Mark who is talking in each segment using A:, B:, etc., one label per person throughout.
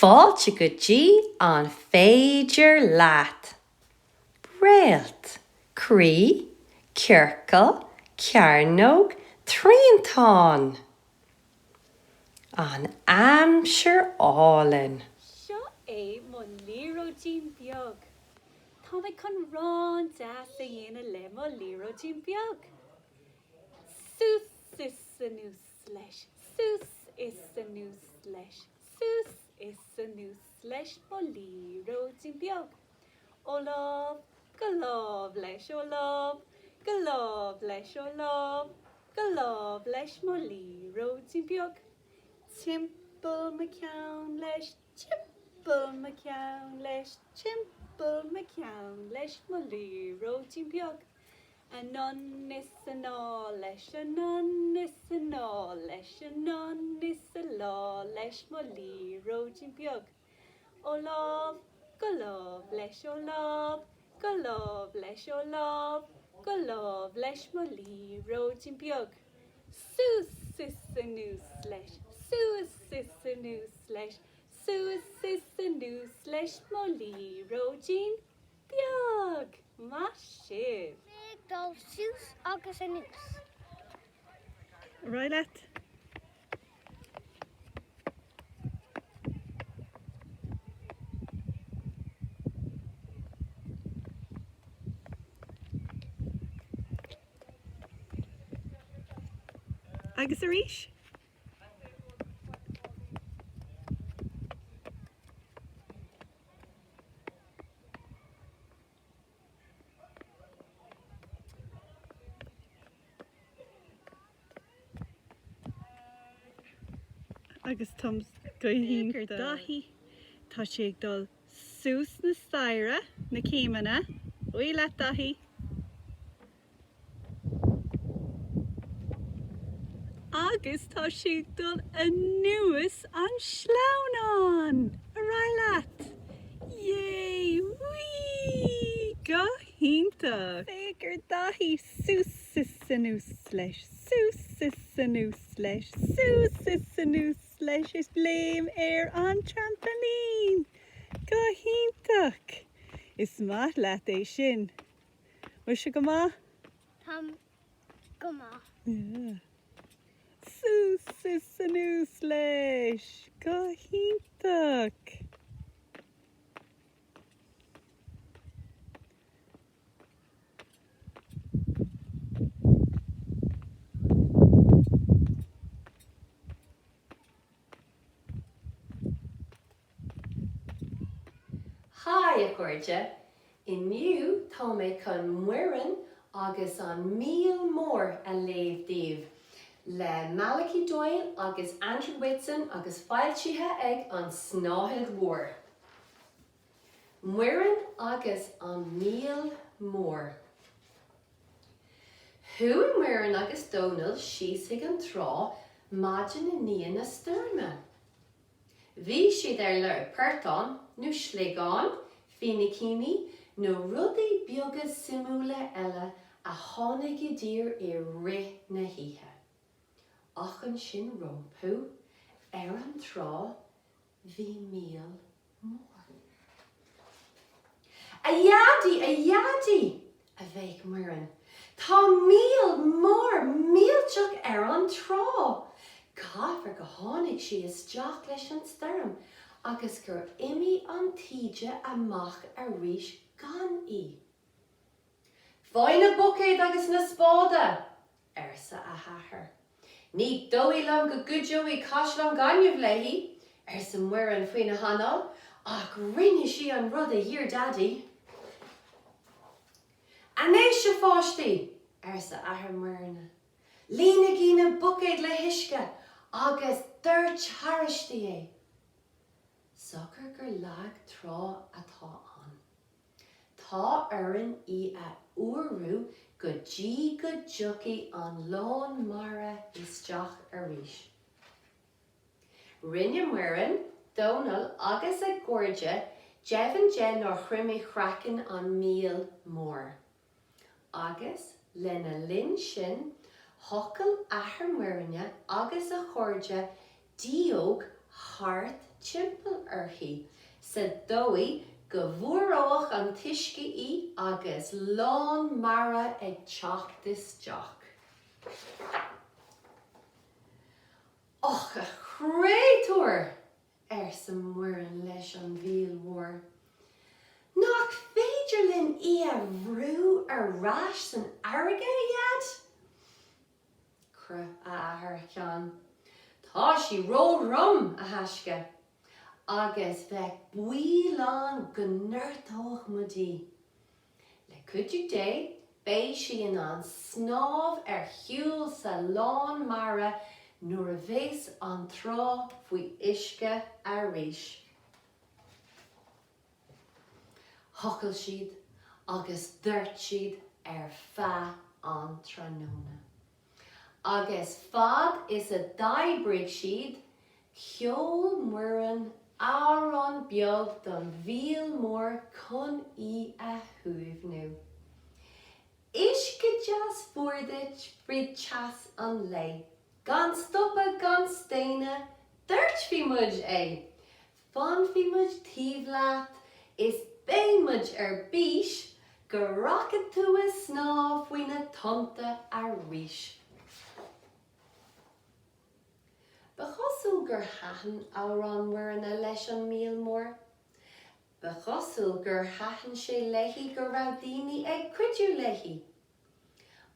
A: Fáilte go dtí An Féidir Leat? Réalt, croí, ciorcal, cearnóg, triantán. An aimsir álainn.
B: Seo é mo liathróidín beag. Tá mé chun rán deas a dhéanamh le mo liathróidín beag. Suas is anuas leis, suas is anuas leis, suas is anuas leis mo liathróidín beag. Ó lámh go lámh leis, ó lámh go lámh leis, ó lámh go lámh leis mo liathróidín beag. Timpeall mo cheann leis, timpeall mo cheann leis, timpeall mo cheann leis mo liathróidín beag. Anonn is anall leis, anonn is anall leis, anonn is anall leis mo liathróidín beag. Ó lámh go lámh leis, ó lámh go lámh leis, ó lámh go lámh leis mo liathróidín beag. Suas is anuas leis, suas is anuas leis, suas is anuas leis mo liathróidín beag. Maith sibh!
C: Mé ag dul suas agus anuas.
D: Ar aghaidh leat. Agus arís. Agus Tom go hiontach. Daithí, tá sé ag dul suas na staighre, na céimeanna. Aghaidh leat, Daithí. Agus tá sé ag dul anuas an sleamhnán! Ar aghaidh leat! Yay! Whee! Go hiontach! Féach ar Daithí! Suas is anuas leis, suas is anuas leis, suas is anuas leis is léim ar an trampailín! Go hiontach! Is maith leat é sin. Bhfuil sé go maith?
C: Tá go maith.
D: Yeah. Suas is anuas leis! Go hiontach!
A: Hi a chairde! Inniu tá mé chun Muireann agus an Míol Mór a léamh daoibh le Malachy Doyle agus Andrew Whitson agus foilsithe ag An tSnáthaid Mhór. Muireann agus an Míol Mór. Chuaigh Muireann agus Dónal síos chuig an trá maidin i ndiaidh na stoirme. Bhí siad ar lorg portán nó sliogán, fínicíní nó rudaí beaga suimiúla eile a tháinig i dtír i rith na hoíche. Ach ansin rompu, ar an trá, Bhí míol mór. A Dhaidí, a Dhaidí! a bhéic Muireann. Tá míol mór millteach ar an trá! Caithfear go tháinig sí isteach leis an stoirm agus gur imigh an taoide amach arís gan í. Faigh na buicéid agus na spáda! arsa a hathair. Ní dóigh liom go gcuideoidh caisleán gainimh léi, arsa Muireann faoina hanáil, ach rinne sí an rud a d'iarr Daidí. Anois, a pháistí, arsa athair Muireann, líonaigí na buicéid le huisce agus doirt thairsti é. Socair gur lag trá atá ann. Tá orainn í a fhuarú go dtí go dtiocfaidh an lán mara isteach arís. Rinne Muireann, Dónal agus a gcairde deimhin de nár chroimigh craiceann an míol mór. Agus lena linn sin, thochail athair Muirinne agus a chairde díog thart. timpeall uirthi sa dóigh go bhfuaródh an t-uisce í agus lán mara ag teacht isteach. Och, a chréatúir! arsa Muireann leis an mhíol mhór. Nach féidir linn í a bhrú ar ais san fharraige, a Dhaid? Chroith a athair a cheann. Tá sí ró-throm, a thaisce, agus bheadh baol ann go ngortódh muid í. Le cuidiú Dé, beidh sí in ann snámh ar shiúl sa lán mara nuair a bheas an trá faoi uisce arís. Thochail siad agus dhoirt siad ar feadh an tráthnóna. Agus fad is a d'oibrigh siad, cheol Muireann amhrán beag don mhíol mór chun í a shuaimhniú. Uisce deas fuar duit fríd teas an lae, gan stopadh gan staonadh, doirtfidh muid é! Fanfaidh muid taobh leat is beidh muid ar bís go rachaidh tú a snámh faoi na tonnta arís. Ba chosúil gur thaitin amhrán Mhuireanna leis an míol mór. Ba chosúil gur thaitin sé léi go raibh daoine ag cuidiú léi.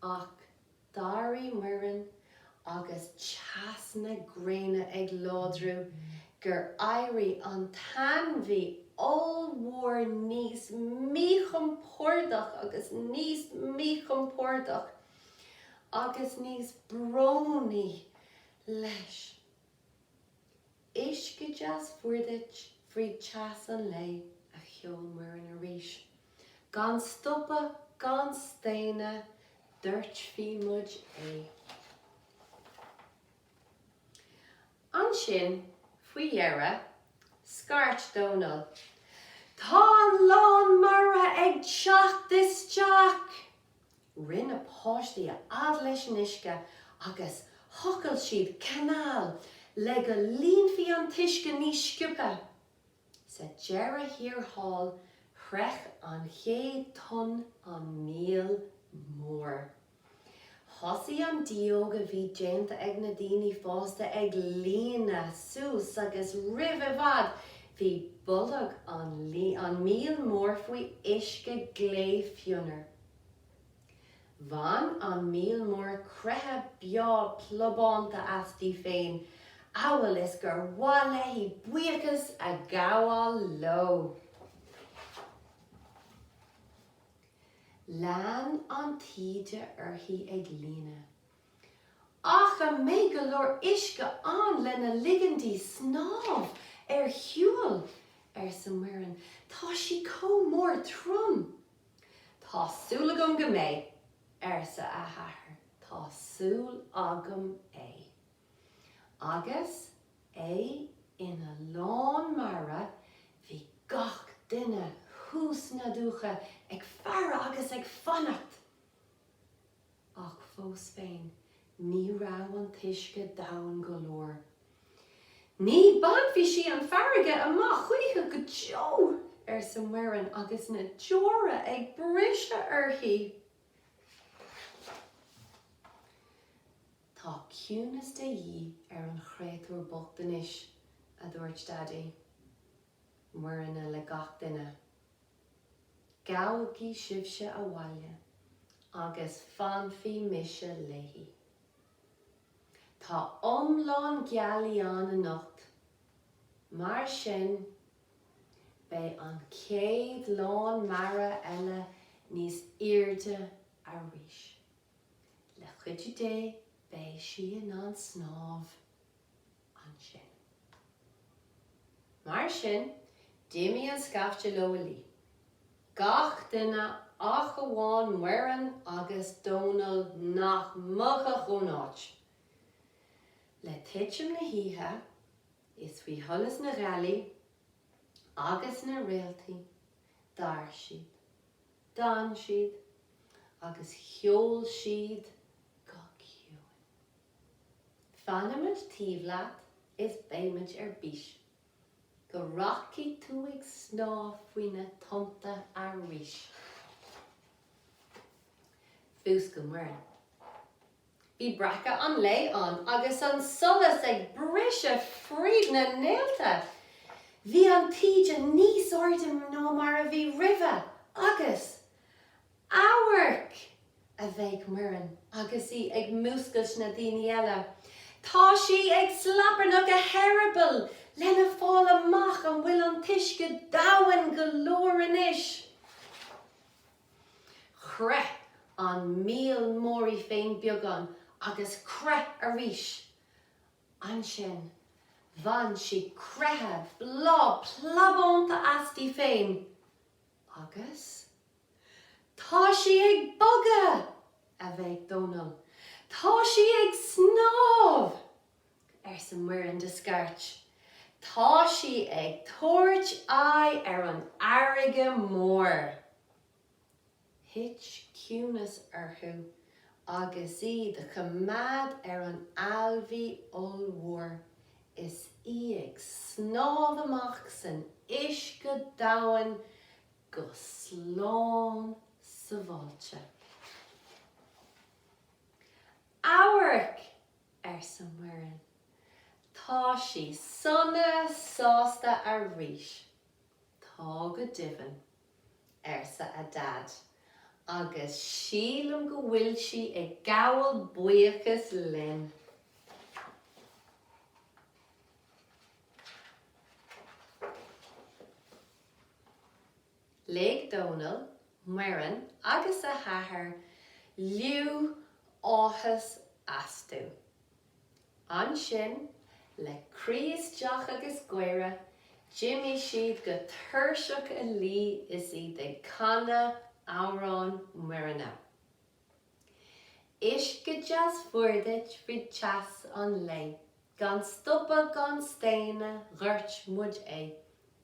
A: Ach D'airigh Muireann, agus teas na gréine ag láidriú, gur éirigh an t-ainmhí ollmhór níos míchompordach agus níos míchompordach, agus níos brónaí leis. Uisce deas fuar duit fríd teas an lae, a cheol Muireann arís. Gan stopadh gan staonadh doirtfidh muid é. Ansin, faoi dheireadh, scairt Dónall, Tá an lán mara ag teacht isteach! Rith na páistí a fhad leis an uisce agus thochail siad canáil le go líonfaí an t-uisce níos sciobtha. Sa deireadh thiar thall, shroich an chéad tonn an míol mór. Thosaigh an díog a bhí déanta ag na daoine fásta ag líonadh suas agus roimh i bhfad bhí bolg an míol mór faoi uisce glé fionnuar. Bhain an míol mór croitheadh breá plobánta aisti féin, amhail is gur mhaith léi buíochas a ghabháil leo. Lean an taoide uirthi ag líonadh. Ach an mbeidh go leor uisce ann lena ligean di snámh ar shiúl? arsa Muireann. Tá sí chomh mór trom. Tá súil agam go mbeidh, arsa a hathair. Tá súil agam é. Agus é ina lán mara, bhí gach duine thuas sna dumhcha ag faire agus ag fanacht. Ach fós féin, ní raibh an t-uisce domhain go leor. Ní bhainfidh sí an farraige amach choíche go deo! arsa Muireann agus na deora ag briseadh uirthi. Tá ciúnas de dhíth ar an chréatúr bocht anois, a dúirt Daidí Muireanna le gach duine. Gabhaigí sibhse abhaile agus fanfaidh mise léi. Tá iomlán gealaí ann anocht, mar sin beidh an chéad lán mara eile níos airde arís. Le cuidiú Dé beidh sí in ann snámh. ansin. Mar sin, d'imigh an scaifte leo a luí. Gach duine ach amháin Muireann agus Dónall nach mbogfadh ón áit. Le titim na hoíche, is faoi sholas na gealaí agus na réaltaí, d'fhair siad, d'fhan siad agus cheol siad go ciúin. Fanfaimid taobh leat is beimid ar bís. Go rachaidh tú ag snámh faoi na tonnta arís. Mhúscail Muireann. Bhí breacadh an lae ann agus an solas ag briseadh fríd na néalta. Bhí an taoide níos airde ná mar a bhí roimhe agus. Amharc! a bhéic Muireann agus í ag múscailt na daoine eile. Tá sí ag slaparnach a heireabaill lena fáil amach an bhfuil an t-uisce domhain go leor anois. Chroith an míol mór í féin beagán agus chroith arís. Ansin, bhain sí creathadh bláth plabánta aisti féin agus. Tá sí ag bogadh! a bhéic Dónall. Tá sí ag snámh! arsa Muireann de scairt. Tá sí ag tabhairt aghaidh ar an fharraige mhór! Thit ciúnas orthu agus iad a choimeád ar an ainmhí ollmhór is í ag snámh amach san uisce domhain go slán sabháilte. Amharc! arsa Muireann. Tá sí sona sásta arís. Tá go deimhin, arsa a Daid, agus sílim go bhfuil sí ag gabháil buíochas linn. Lig Dónall, Muireann agus a hathair liú áthais astu. Ansin, le croí isteach agus gáire, d'imigh siad go tuirseach a luí is iad ag canadh amhrán Muirne. Uisce deas fuar duit fríd teas an lae, Gan stopadh gan staonadh dhoirt muid é.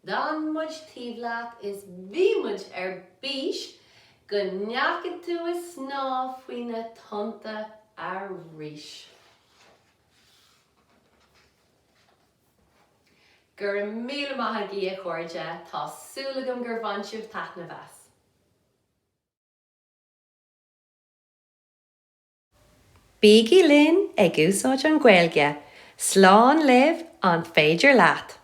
A: D'fhan muid taobh leat is bhí muid ar bís Go ndeachaigh tú a snámh faoi na tonnta arís. Go raibh míle maith agaibh a chairde, tá súil agam gur bhain sibh taitneamh as. Bígí linn ag úsáid an Ghaeilge. Slán libh, an féidir leat?